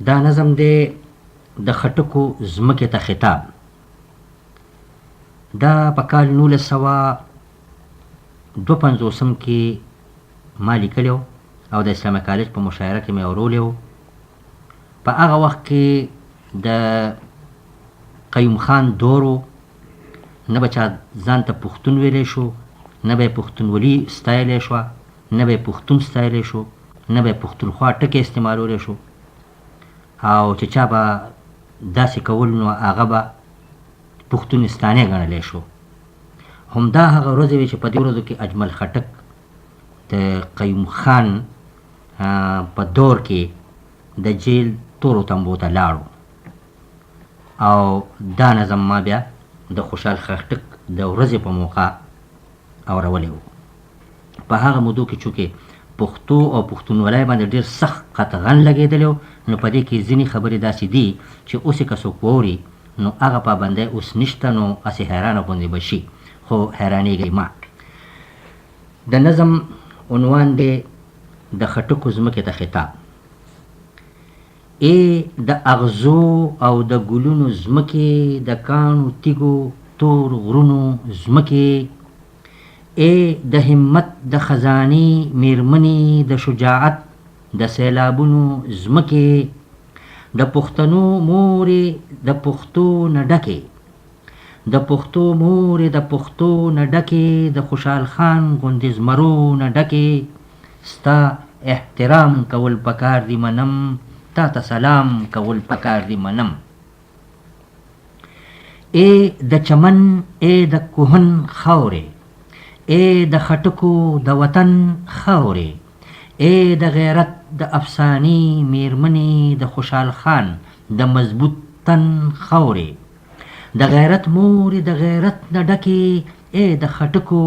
دا نظم دی د خټکو ځمکې ته خطاب. دا په کال 1952 کې ما لیکلی و او د اسلامي کالج په مشاعره کې مې اورولی و. په هغه وخت کې د قیوم خان دور و، نه به چا ځان ته پښتون ویلی شو، نه به یې پښتونولي ستایلی شوه، نه به یې پښتون ستایلی شو، نه به یې پښتونخوا ټکی استعمالولی شو، او چې چا به داسې کول نو هغه به پښتونستانی ګڼلی شو. همدا هغه ورځې وې چې په دې ورځو کې اجمل خټک د قیوم خان په دور کې د جیل تورو تمبو ته لاړو او دا نظم ما بیا د خوشحال خټک د ورځې په موقع اورولی و. په هغه مودو کې چونکې پښتو او پښتونولۍ باندې ډېر سخت قطغن لګېدلی و، نو په دې کې ځینې خبرې داسې دي چې اوس یې که څوک واوري نو هغه پابندۍ اوس نشته، نو هسې حیرانه غوندې به شي، خو حیرانېږئ مه. د نظم عنوان دی د خټکو ځمکې ته خطاب. ای د اغزو او د ګلونو ځمکې، د کاڼو تیږو تور غرونو ځمکې، ای د همت د خزانې میرمنې، د شجاعت د سیلابونو ځمکې، د پښتنو مورې د پښتو نه ډکې، د پښتو مورې د پښتو نه ډکې، د خوشحال خان غوندې زمرو نه ډکې، ستا احترام کول پکار دي منم، تا ته سلام کول پکار دي منم. ای د چمن ای د کوهن خاورې، ای د خټکو د وطن خاورې، ای د غیرت د افسانې میرمنې، د خوشحال خان د مضبوط تن خاورې، د غیرت مورې د غیرت نه ډکې، ای د خټکو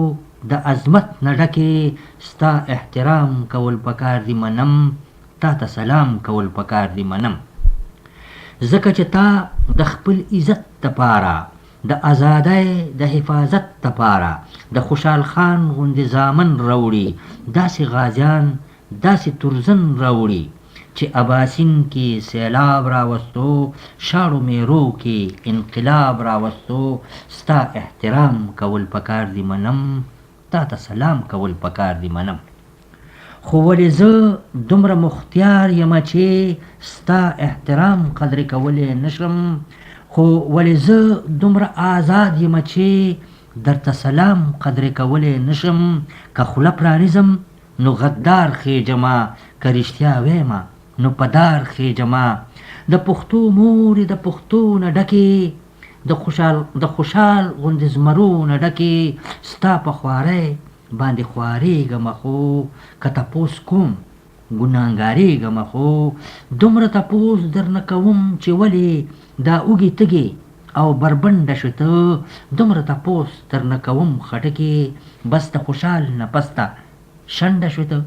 د عظمت نه ډکې، ستا احترام کول پکار دي منم، تا ته سلام کول پکار دي منم. ځکه چې تا د خپل عزت دپاره، د ازادۍ د حفاظت دپاره د خوشحال خان غوندې زامن راوړي، داسې غازیان، داسې تورزن راوړي چې اباسین کې سیلاب راوستو، شاړو میرو کې انقلاب راوستو، ستا احترام کول پکار دي منم، تا ته سلام کول پکار دي منم. خو ولې زه دومره مختیار یم چې ستا احترام قدرې کولی نشم، خو ولې زه دومره آزاد یم چې درته سلام قدرې کولی نشم، که خوله پرانیزم نو غدار خېژمه، که رښتیا ویمه نو په دار خېژمه. د پښتو مورې د پښتو نه ډکې، د خوشحال د خوشحال غوندې زمرو نه ډکې، ستا په خوارۍ باندې خوارېږمه خو که تپوس کوم ګناهګارېږمه خو دومره تپوس درنه کوم چې ولې دا اوږې تږې او بربنډه شوې ته، دومره تپوس درنه کوم خټکې بس د خوشحال نه پسته شنډه شوې ته.